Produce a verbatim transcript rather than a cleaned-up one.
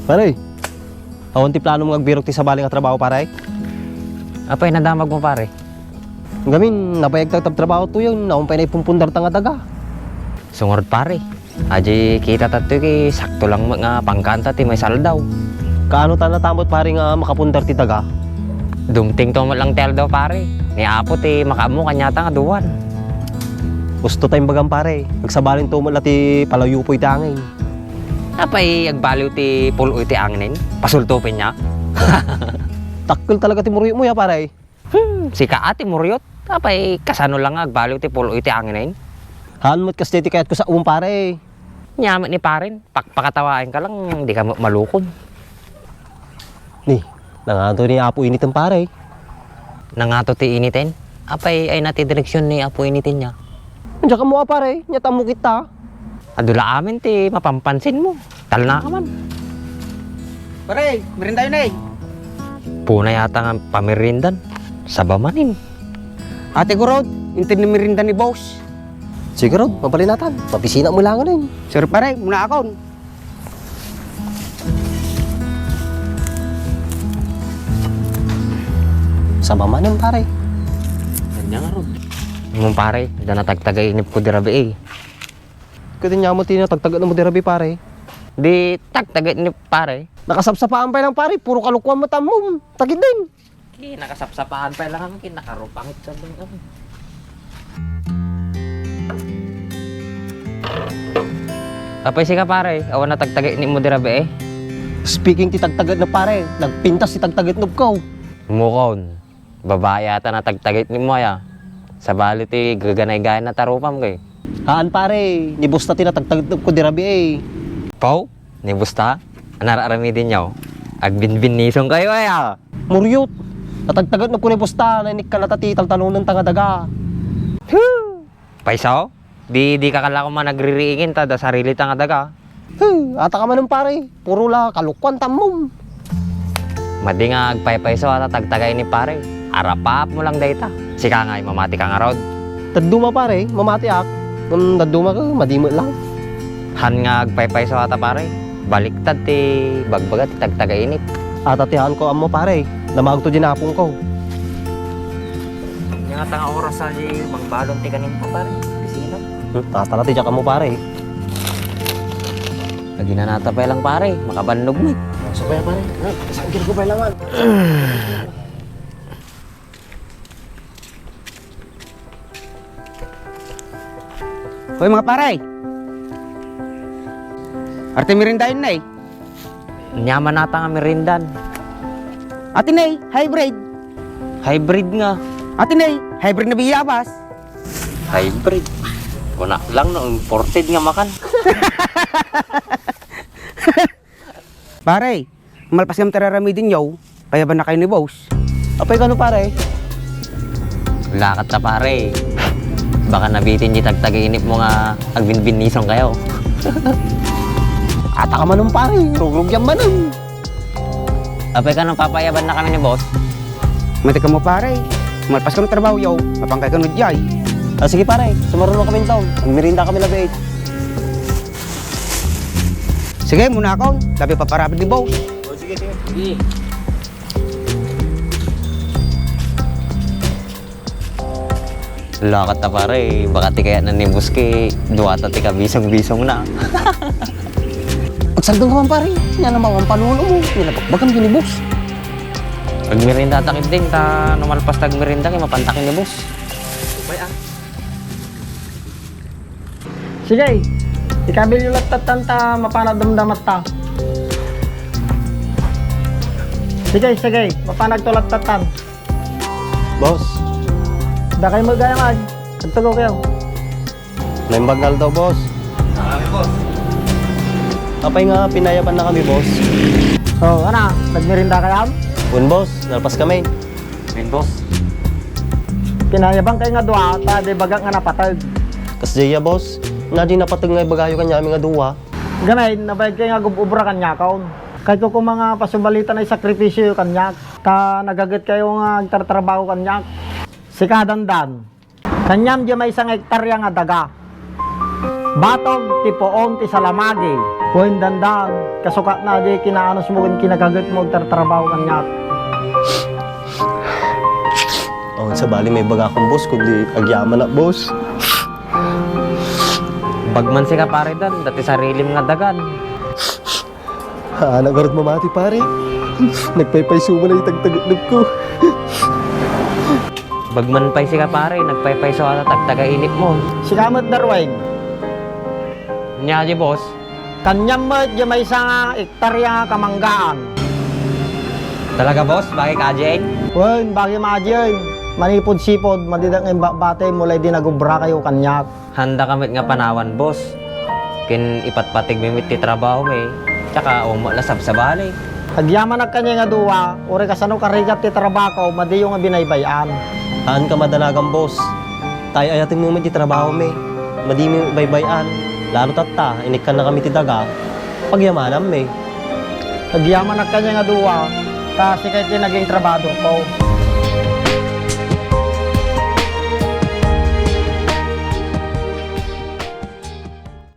Pare, awan ti plano mo nga agbirok ti sabali nga trabaho, pare? Apay, nadamag mo, pare? Ngamin, nabayag ta agtrabaho toyen, awan pay naipumpundarta nga daga. Sungod, pare. Adi, kita ta toy, sakto lang met nga pangkaanta ti maysa aldaw. Kaano ta natamot, pare, nga makapundar ti daga? Dumteng to met lang ti aldaw, pare. Ni Apo ti makaammo kaniata nga duan. Husto ta imbagam, pare. Agsabalen to met la ti palayupoy ti angin. Apay, agbaliw ti pul-oy ti anginen? Pasultupen niya? Dakkel talaga ti muruyotmo ya, pare. Hmm, sika a ti muruyot. Apay, kasano lang nga agbaliw ti pul-oy ti anginen? Haan met kasta ti kayatko saom, pare. Nia met ni paren, pakpakatawaenka lang, dika met malukon. Ni, nangato ni Apo Initen, pare? Nangato ti Initen? Apay, ayna ti direksion ni Apo Initen ya? Diak ammo a, pare, nia ta ammo kita. Adu la amin ti mapampansinmo. Talna ka man. Pare, meriendayo ne. Punay ata nga pameriendan. Saba manen. Ate Gorod, inted ni merienda ni boss. Sige, Rod, mabalinatan. Mapisina mo lang, eh. Sir, pare, muna akon. Saba manen, pare. Ania nga, Rod? Mong pare, adda natagtaga inipko di rabii, eh. Ket ania met ti natagtaga mo di rabii, pare? Di tagtaga ni pare. Nakasapsapaan pay lang, pare. Puro kalokoan met ammom. Tagid din. Di, nakasapsapaan pay lang amin, kin nakarupangit sa dun, ano. Apay sika, pare, awan natagtaga ni mo di rabii, eh. Speaking ti tagtaga na, pare, nagpintas ti tagtaga na ko. Mukon. Babai ata natagtagit ni mo aya. Sabali ti gaganay-gayna ta rupam kay. Haan, pare, ni boss ta ti natagtagit ko di rabii, eh. Pau, ni boss ta? Anara aramidin yaw. Agbinbinnisong kayo aya. Muryot. Natagtagit ko ni boss ta, nainikkan ata ti taltanonen ta nga daga. Paisaw? Di, di ka kala ko man nagririingin ta da sarili ta nga daga. Huh, ata ka manen, pare. Puro la kalokoan ta ammom. Madi nga agpaypayso ata tagtagay ni pare. Arapap mo lang dayta. Sika nga, mamati ka ngarud. Dadduma, pare, mamatiak. Ngem dadduma ka, madi met lang. Han nga agpaypayso ata, pare. Baliktad ti bagbaga ti tagtagainit. Ata ti haanko ammo, pare. Damagto di napongko. Ania ngata nga oras a di mangbalon ti kaninta, pare? Bisina? Hmm, ata la ti diak ammo, pare. Aginanata pay lang, pare. Makabannog met. Sabay, pare. Ha? Saan ko pay laman? Hoy, mga pare! Arte meriendayon na, eh. Ania man ata nga meriendan? Ati ne, hybrid. Hybrid nga. Ati ne, hybrid na biyabas. Hybrid. Kuna lang no imported nga makan. Pare, malpas ngem ti ar-aramidinyo, payabanna kayo ni boss. Apay kano, pare? Lakat ta, pare. Baka nabitin di tagtagainip mo nga agbinbinnisong kayo. Ata ka manen, pare. Rugrugyan manen. Apay kano, papayabanna kami ni boss? Mati kamo, pare. Malpas kami trabaho yaw. Mapangkay kano diay. Ah, sige, pare. Sumaruno kami nito. Agmerienda kami labi. Sige, muna ako. Labi paparabid ni boss. O, sige, sige. Sige. Lakat ta, pare, baka ti kayatna ni boss ket dua ta ti kabisong-bisongna. Agsardeng ka man, pare. Ania naman panuno mo? Nilabakbakan ni boss. Agmerienda ta ketdin ta no malpas ta agmerienda ket mapantakin ni boss. Upay, ah. Sige, ikabilyo lattatan ta mapana damdamat ta. Sige, sige, mapanag to lattatan. Boss. Dakay mo gayam ay. Agtugaw kayo. Naimbag nga aldaw, boss. Apay nga pinayaban na kami, boss? Oh, ana, nagmerienda kayam? Un, boss, nalpas kami. Min, boss. Pinayaban kay nga dua, ta di bagak nga napatag. Kas jaya, boss, nga di napatag nga ibagayo kanyami nga dua. Gamay, nabayag kay nga gub-ubra kanyakon. Kay ko kuma nga pasubalitan ay sakripisyo kanyak. Ta nagaget kayo nga agtartrabaho kanyak. Sika, Dandan. Kaniam diay maysa nga hektarya nga daga. Batog ti puon ti salamagi. Wen, dandaan, kasukatna a di kinaanusmo ken kinakagetmo agtartrabaho kaniak. Oh, sabali, maibagakon, boss, kundi agyamanak, boss. Bagman sika, pare Dan, dati sarilim nga dagan. Haan ngarud mamati, pare. Nagpaypayso man ay tagtagetnepko. Bagman pay sika, pare, nagpaypayso a tagtagainipmo. Sika met, Darwin. Nia di, boss? Kaniam met di maysa nga hektarya nga kamanggaan. Talaga, boss? Bagi ka adien? Wen, bagim adien. Manipud sipud, madidak nga imbatbati, mulay di nagubrakayo kaniak. Handa ka met nga panawan, boss. Ken ipatpategmi met ti trabahomi. Tsaka, ummo la sabsabali. Agyamanak kaniak nga dua, uray kasano karigat ti trabahoko, madiyo nga binaybay-an. Haanka madanagan, boss. Tay-ayatenmo met ti trabahomi. Madimi baybay-an. Lalo tatta, inikkannakami ti daga. Pagyamananmi. Agyamanak kaniak nga dua, ta sika ti naging trabadorko.